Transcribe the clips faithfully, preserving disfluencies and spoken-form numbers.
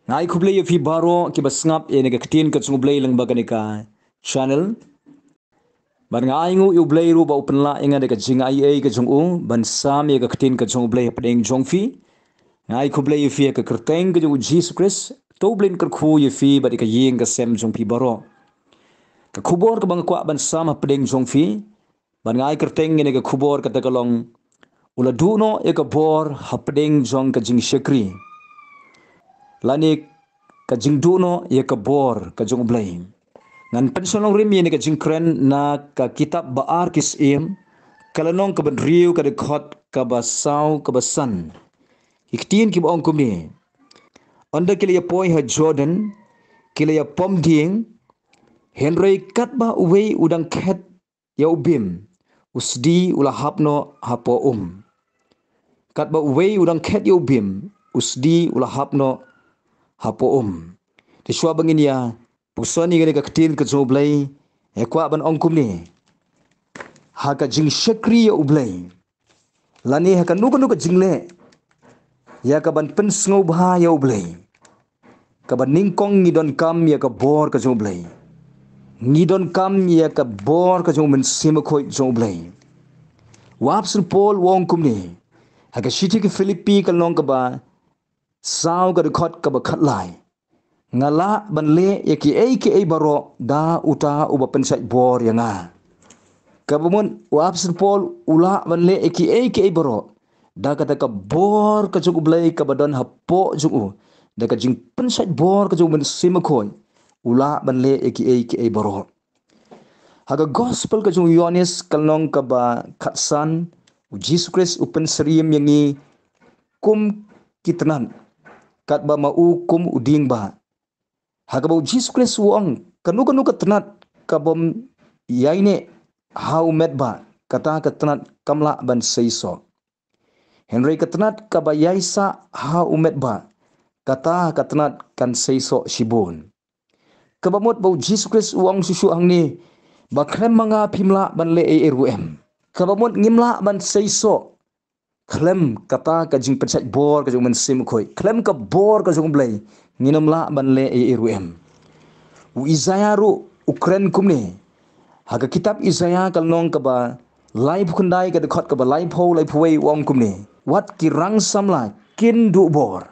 Nga ai khublei ïa phi baroh kiba sngap ïa kane ka ktien ka jong U Blei lyngba kane ka channel. Bad nga ai nguh ïa U Blei ruh ba u pynlah ïa nga da ka jingaiei ka jong u ban sam ïa ka ktien ka jong U Blei hapdeng jong phi. Nga ai khublei ïa phi ha ka kyrteng ka jong U Jisu Khrist. To U Blei un kyrkhu ïa phi bad ïa ka ïing ka sem jong phi baroh. Ka khubor kaba nga kwah ban sam hapdeng jong phi, bad nga ai kyrteng ïa kane ka khubor kata ka long: U la duh noh ïa ka bor hapdeng jong ka jingshakri, lane ka jingduh noh ïa ka bor ka jong U Blei. Ngan pynshong nongrim ïa kane ka jingkren na ka kitab Ba-ar ki Syiem, ka lynnong kaba hynriew, ka dkhot kaba saw kaba san. Ki ktien kiba ong kumne: Ynda ki la ïa poi ha Jordan, ki la ïa pom dieng, hynrei katba uwei u dang khet ïa u bim, u sdi u la hap noh hapoh um. Katba uwei u dang khet ïa u bim, u sdi u la hap noh hapoh um. Te shuwa ba ngin ïa puson ïa kane ka ktien ka jong U Blei, nga kwah ban ong kumne: Ha ka jingshakri ïa U Blei, lane ha kano kano ka jingleh ïa ka ban pynsngewbha ïa U Blei, kaba nyngkong ngi donkam ïa ka bor ka jong U Blei. Ngi donkam ïa ka bor ka jong U Mynsiem Bakhuid jong U Blei. U Apostol Paul u ong kumne ha ka shithi ki Philippi ka lynnong kaba saw, ka dkhot kaba khatlai: Nga lah ban leh ïa kiei kiei baroh da uta uba pynshait bor ïa nga. Kaba mut u Apostol Paul u lah ban leh ïa kiei kiei baroh da kata ka bor ka jong U Blei kaba don hapoh jong u, da ka jingpynshait bor ka jong U Mynsiem Bakhuid, u lah ban leh ïa kiei kiei baroh. Ha ka gospel ka jong u Ïoannis ka lynnong kaba khatsan, U Jisu Khrist u pynsyriem ïa ngi kum ki tnat, katba ma u kum u dieng bah. Ha kaba U Jisu Khrist u ong, kano kano ka tnat kabym ïaineh ha u met bah, kata ka tnat kam lah ban seisoh. Hynrei ka tnat kaba ïaisah ha u met bah, kata ka tnat kan seisoh shibun. Kaba mut ba U Jisu Khrist u ong shuh shuh hangne ba khlem ma nga phim lah ban leh ei ei ruh em. Kaba mut ngim lah ban seisoh khlem kata ka jingpynshait bor ka jong U Mynsiem Bakhuid, khlem ka bor ka jong U Blei, ngin ym lah ban leh ei ei ruh em. U Isaïah ruh u kren kumne ha ka kitab Isaïah ka lynnong kaba laiphew khyndai, ka dkhot kaba laiphew, laiphew wei, u ong kumne: Wat ki rang samla kin duh bor,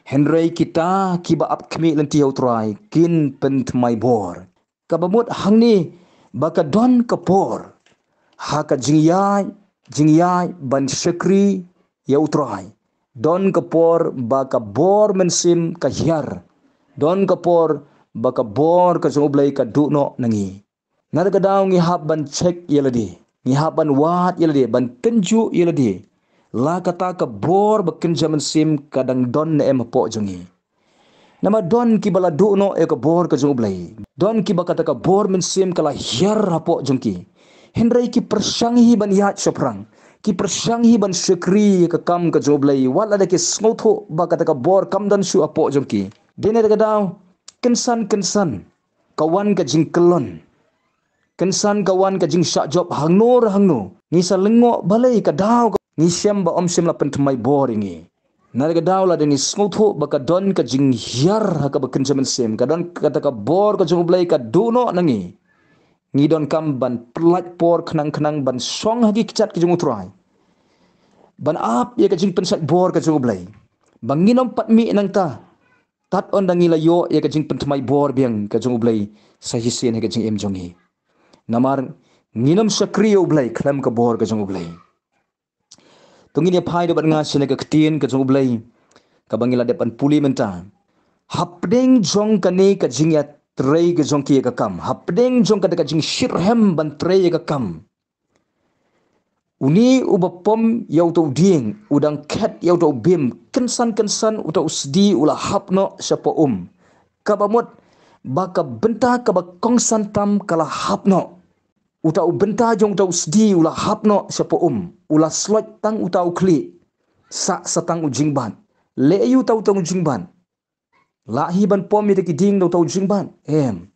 hynrei kita kiba ap khmih lynti ha U Trai kin pynthymmai bor. Kaba mut hangne ba ka don ka por ha ka jingïaid, jingïaid ban shakri ïa U Trai, don ka por ba ka bor mynsiem ka hiar, don ka por ba ka bor ka jong U Blei ka duh noh na ngi. Nalor ka daw ngi hap ban check ïa lade, ngi hap ban wad ïa lade, ban tynjuh ïa lade, la kata ka bor ba kynja mynsiem ka dang don ne em hapoh jong ngi. Namar don kiba la duh noh ïa ka bor ka jong U Blei, don kiba kata ka bor mynsiem ka la hiar hapoh jong ki, hynrei ki pyrshang hi ban ïaid shaphrang, ki pyrshang hi ban shakri ïa ka kam ka jong U Blei, wat lada ki sngewthuh ba kata ka bor kam don shuh hapoh jong ki. Dei na kata ka daw, kynsan kynsan ka wan ka jingkyllon, kynsan ka wan ka jingshah jop hangno re hangno. Ngi sa lyngngoh balei ka daw ka, ngi shem ba ym shym la pynthymmai bor ïa ngi. Nalor ka daw lada ngi sngewthuh ba ka don ka jinghiar ha kaba kynja mynsiem, ka don kata ka bor ka jong U Blei ka duh noh na ngi, ngi donkam ban pyllait por khnang khnang ban shong ha ki kjat ka jong U Trai, ban ap ïa ka jingpynshait bor ka jong U Blei, ba ngin ym pat mih nangta tad ynda ngi la ïoh ïa ka jingpynthymmai bor biang ka jong U Blei sa shisien ha ka jingim jong ngi. Namar ngin ym shakri ïa U Blei khlem ka bor ka jong U Blei. To ngin ïa phai da bad nga sha kane ka ktien ka jong U Blei kaba ngi la dep ban pule mynta. Hapdeng jong kane ka jingïatrei ka jong ki ïa ka kam, hapdeng jong kane ka jingshitrhem ban trei ïa ka kam, une uba pom ïa uta u dieng, u dang khet ïa uta u bim, kynsan kynsan uta u sdi u la hap noh shapoh um. Kaba mut ba ka bynta kaba kongsan tam ka la hap noh. Uta u bynta jong uta u sdi u la hap noh shapoh um, u la sloit tang uta u khlieh, sah sa tang u jingbat. Leh aïu uta u tang u jingbat? Lah hi ban pom ïa ki dieng da uta u jingbat? Em.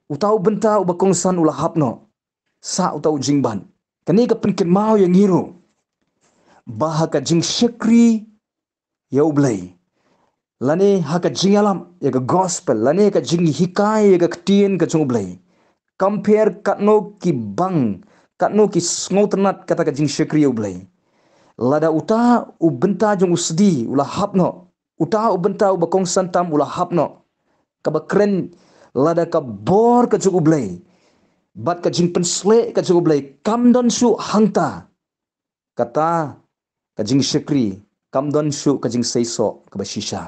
Uta u bynta uba kongsan u la hap noh, sah uta u jingbat. Kane ka pynkynmaw ïa ngi ruh ba ha ka jingshakri ïa U Blei, lane ha ka jingïalam ïa ka gospel, lane ka jinghikai ïa ka ktien ka jong U Blei. Kam pher katno ki bang, katno ki sngewtynnat kata ka jingshakri ïa U Blei. Lada uta u bynta jong u sdi u la hap noh, uta u bynta uba kongsan tam u la hap noh, kaba kren lada ka bor ka jong U Blei bad ka jingpynsleh ka jong U Blei kam don shuh hangta, kata ka jingshakri kam don shuh ka jingseisoh kaba shisha.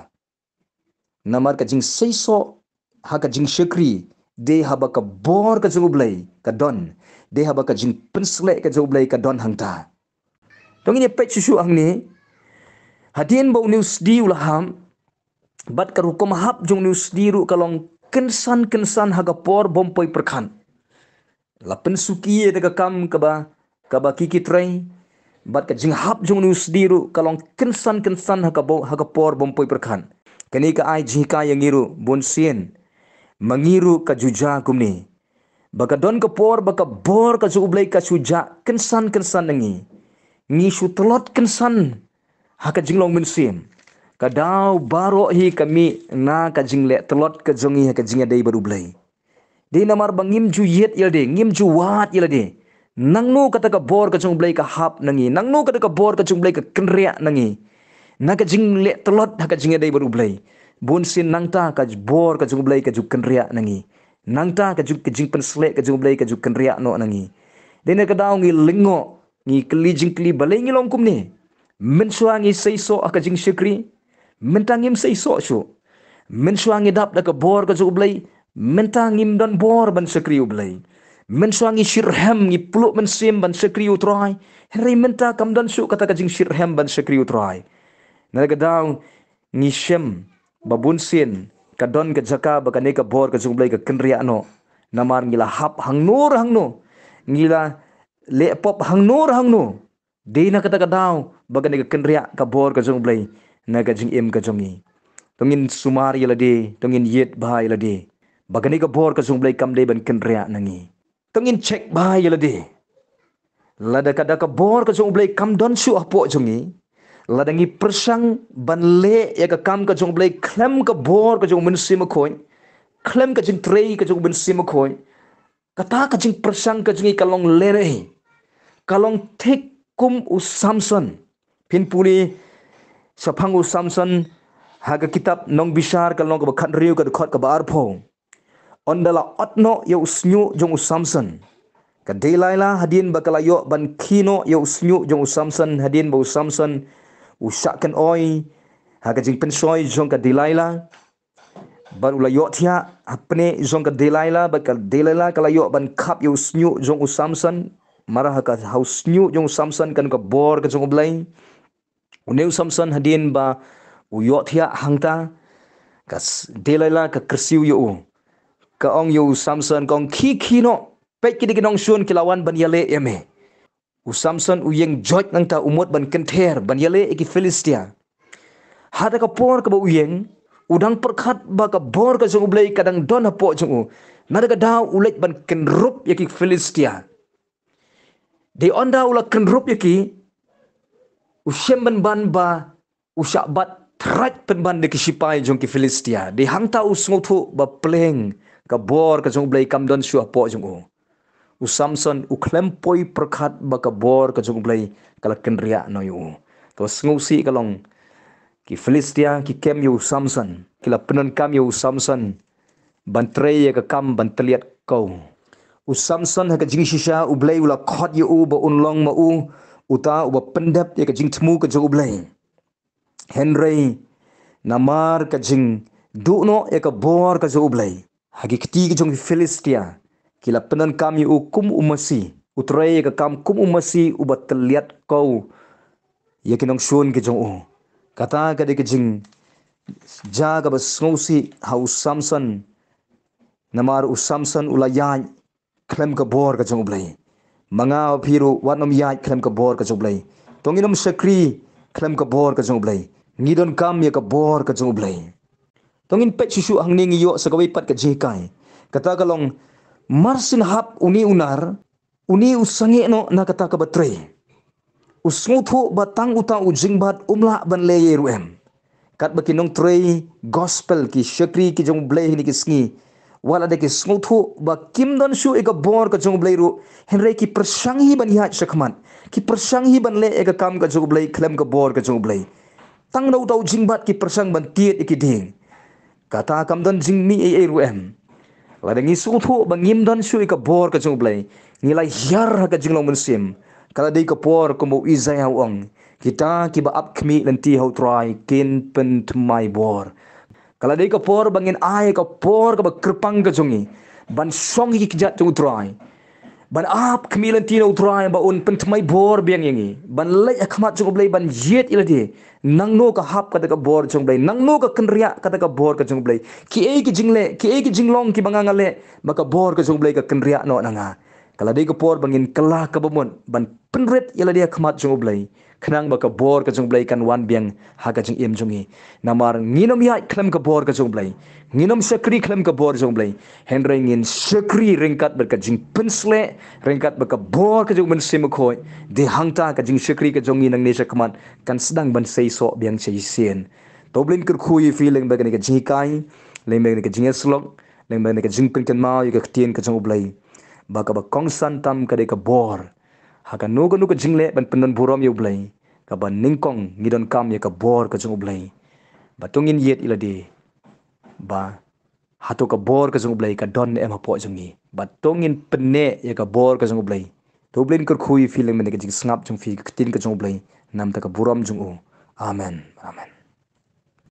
Namar ka jingseisoh ha ka jingshakri dei haba ka bor ka jong U Blei ka don, dei haba ka jingpynsleh ka jong U Blei ka don hangta. To ngin ïa peit shuh shuh hangne, hadien ba une u sdi u la hap, bad ka rukom hap jong une u sdi ruh ka long kynsan kynsan ha ka por bym poi pyrkhat. La pynsuki ïa ka kam kaba, kaba ki ki trei, bad ka jinghap jong une u sdi ruh ka long kynsan kynsan ha ka bo-, ha ka por bym poi pyrkhat. Kane ka ai jinghikai ïa ngi ruh bunsien, ma ngi ruh ka ju jia kumne. Ba ka don ka por ba ka bor ka jong U Blei ka shu jah kynsan kynsan na ngi. Ngi shu tlot kynsan ha ka jinglong mynsiem. Ka daw baroh hi ka mih na ka jingleh tlot ka jong ngi ha ka jingïadei bad U Blei. Dei namar ba ngim ju ïeit ïa lade, ngim ju wad ïa lade. Nangno kata ka bor ka jong U Blei ka hap na ngi, nangno kata ka bor ka jong U Blei ka kynriah na ngi. Na ka jingleh tlot ha ka jingïadei bad U Blei. Bunsien nangta ka bor ka jong U Blei ka ju kynriah na ngi. Nangta ka ju, ka jingpynsleh ka jong U Blei ka ju kynriah noh na ngi. Dei na ka daw ngi lyngngoh, ngi kylli jingkylli balei ngi long kumne. Mynshuwa ngi seisoh ha ka jingshakri, mynta ngim seisoh shuh. Mynshuwa ngi dap da ka bor ka jong U Blei, mynta ngim don bor ban shakri U Blei. Mynshuwa ngi shitrhem, ngi pluh mynsiem ban shakri U Trai, hynrei mynta kam don shuh kata ka jingshitrhem ban shakri U Trai. Na ka daw ngi shem ba bunsien ka don ka jaka ba kane ka bor ka jong U Blei ka kynriah noh. Namar ngi la hap hangno re hangno, ngi la leh pop hangno re hangno. Dei na kata ka daw ba kane ka kynriah ka bor ka jong U Blei na ka jingim ka jong ngi. To ngin sumar ïa lade, to ngin ïeit bha ïa lade, ba kane ka bor ka jong U Blei kam dei ban kynriah na ngi. To ngin check bha ïa lade. Lada ka da ka bor ka jong U Blei kam don shuh hapoh jong ngi, lada ngi pyrshang ban leh ïa ka kam ka jong U Blei khlem ka bor ka jong U Mynsiem Bakhuid, khlem ka jingtrei ka jong U Mynsiem Bakhuid, kata ka jingpyrshang ka jong ngi ka long lehnohei, ka long thik kum u Samson. Phin pule shaphang u Samson ha ka kitab Nongbishar ka lynnong kaba khathynriew ka dkhot kaba arphew. Ynda la ot noh ïa u shñiuh jong u Samson, ka Delilah, hadien ba ka la ïoh ban khie noh ïa u shñiuh jong u Samson, hadien ba u Samson u shah kynoi ha ka jingpynshoi jong ka Delilah, bad u la ïohthiah hapdeng jong ka Delilah, bad ka Delilah ka la ïoh ban khap ïa u shñiuh jong u Samson. Namar ha ka, ha u shñiuh jong u Samson ka don ka bor ka jong U Blei. Une u Samson hadien ba u ïohthiah hangta, ka s-, Delilah ka kyrsiew ïa u, ka ong ïa u Samson, ka ong, khie khie noh, peit, ki dei ki nongshun ki la wan ban ïaleh ïa me. U Samson u ïeng joit nangta, u mut ban kynther ban ïaleh ïa ki Philistia. Ha kata ka por kaba u ïeng, u dang pyrkhat ba ka bor ka jong U Blei ka dang don hapoh jong u. Na kata ka daw u leit ban kynrup ïa ki Philistia. Dei ynda u la kynrup ïa ki, u shem pynban ba u shah bat thrait pynban da ki shipai jong ki Philistia. Dei hangta u sngewthuh ba pleng ka bor ka jong U Blei kam don shuh hapoh jong u. U Samson u khlem poi pyrkhat ba ka bor ka jong U Blei ka la kynriah noh ïa u. Kaba sngewsih ka long, ki Philistia ki kem ïa u Samson, ki la pyndonkam ïa u Samson ban trei ïa ka kam ban tylliat kew. U Samson ha ka jingshisha U Blei u la khot ïa u ba un long ma u uta uba pyndep ïa ka jingthmu ka jong U Blei. Hynrei namar ka jingduh noh ïa ka bor ka jong U Blei, ha ki kti ka jong ki Philistia ki la pyndonkam ïa u kum u masi, u trei ïa ka kam kum u masi uba tylliat kew ïa ki nongshun ki jong u. Kata ka dei ka jingjia kaba sngewsih ha u Samson. Namar u Samson u la ïaid khlem ka bor ka jong U Blei. Ma nga ma phi ruh wat nym ïaid khlem ka bor ka jong U Blei. To ngin nym shakri khlem ka bor ka jong U Blei. Ngi donkam ïa ka bor ka jong U Blei. To ngin peit shuh shuh hangne, ngi ïoh sa kawei pat ka jinghikai. Kata ka long, mar syn hap une u nar, une u sangeh noh na kata kaba trei. U sngewthuh ba tang uta u jingbat um lah ban leh ei ruh em. Katba ki nongtrei gospel, ki shakri ki jong U Blei ha kine ki sngi, wat la da ki sngewthuh ba kim don shuh ïa ka bor ka jong U Blei ruh, hynrei ki pyrshang hi ban ïaid shakhmat, ki pyrshang hi ban leh ïa ka kam ka jong U Blei khlem ka bor ka jong U Blei. Tang na uta u jingbat ki pyrshang ban tied ïa ki dieng. Kata kam don jingmih ei ei ruh em. Lada ngi sngewthuh ba ngim don shuh ïa ka bor ka jong U Blei, ngi la hiar ha ka jinglong mynsiem. Ka la dei ka por kumba u Isaïah u ong, kita kiba ap khmih lynti ha U Trai kin pynthymmai bor. Ka la dei ka por ba ngin ai ka por kaba kyrpang ka jong ngi ban shong ïa ki kjat jong U Trai, ban ap khmih lynti na U Trai ba un pynthymmai bor biang ïa ngi, ban leit ha khmat jong U Blei, ban ïeit ïa lade. Nangno ka hap kata ka bor jong U Blei, nangno ka kynriah kata ka bor ka jong U Blei. Kiei ki jingleh, kiei ki jinglong kiba nga nga leh ba ka bor ka jong U Blei ka kynriah noh na nga. Ka la dei ka por ba ngin kylla kaba mut ban pynrit ïa lade ha khmat jong U Blei, khnang ba ka bor ka jong U Blei kan wan biang ha ka jingim jong ngi. Namar ngin ym ïaid khlem ka bor ka jong U Blei, ngin ym shakri khlem ka bor jong U Blei, hynrei ngin shakri ryngkat bad ka jingpynsleh, ryngkat bad ka bor ka jong U Mynsiem Bakhuid. Te hangta ka jingshakri ka jong ngi nangne shakhmat kan sdang ban seisoh biang shisien. To U Blei un kyrkhu ïa phi lyngba kane ka jinghikai, lyngba kane ka jingïasyllok, lyngba kane ka jingpynkynmaw ïa ka ktien ka jong U Blei, ba kaba kongsan tam ka dei ka bor. Ha kano kano ka jingleh ban pyndon burom ïa U Blei, kaba nyngkong ngi donkam ïa ka bor ka jong U Blei. Ba to ngin ïeit ïa lade, ba hato ka bor ka jong U Blei ka don ne em hapoh jong ngi. Ba to ngin pynneh ïa ka bor ka jong U Blei. To U Blei un kyrkhu ïa phi lyngba kane ka jingsngap jong phi, ka ktien ka jong U Blei, namar ka burom jong U. Amen. Amen.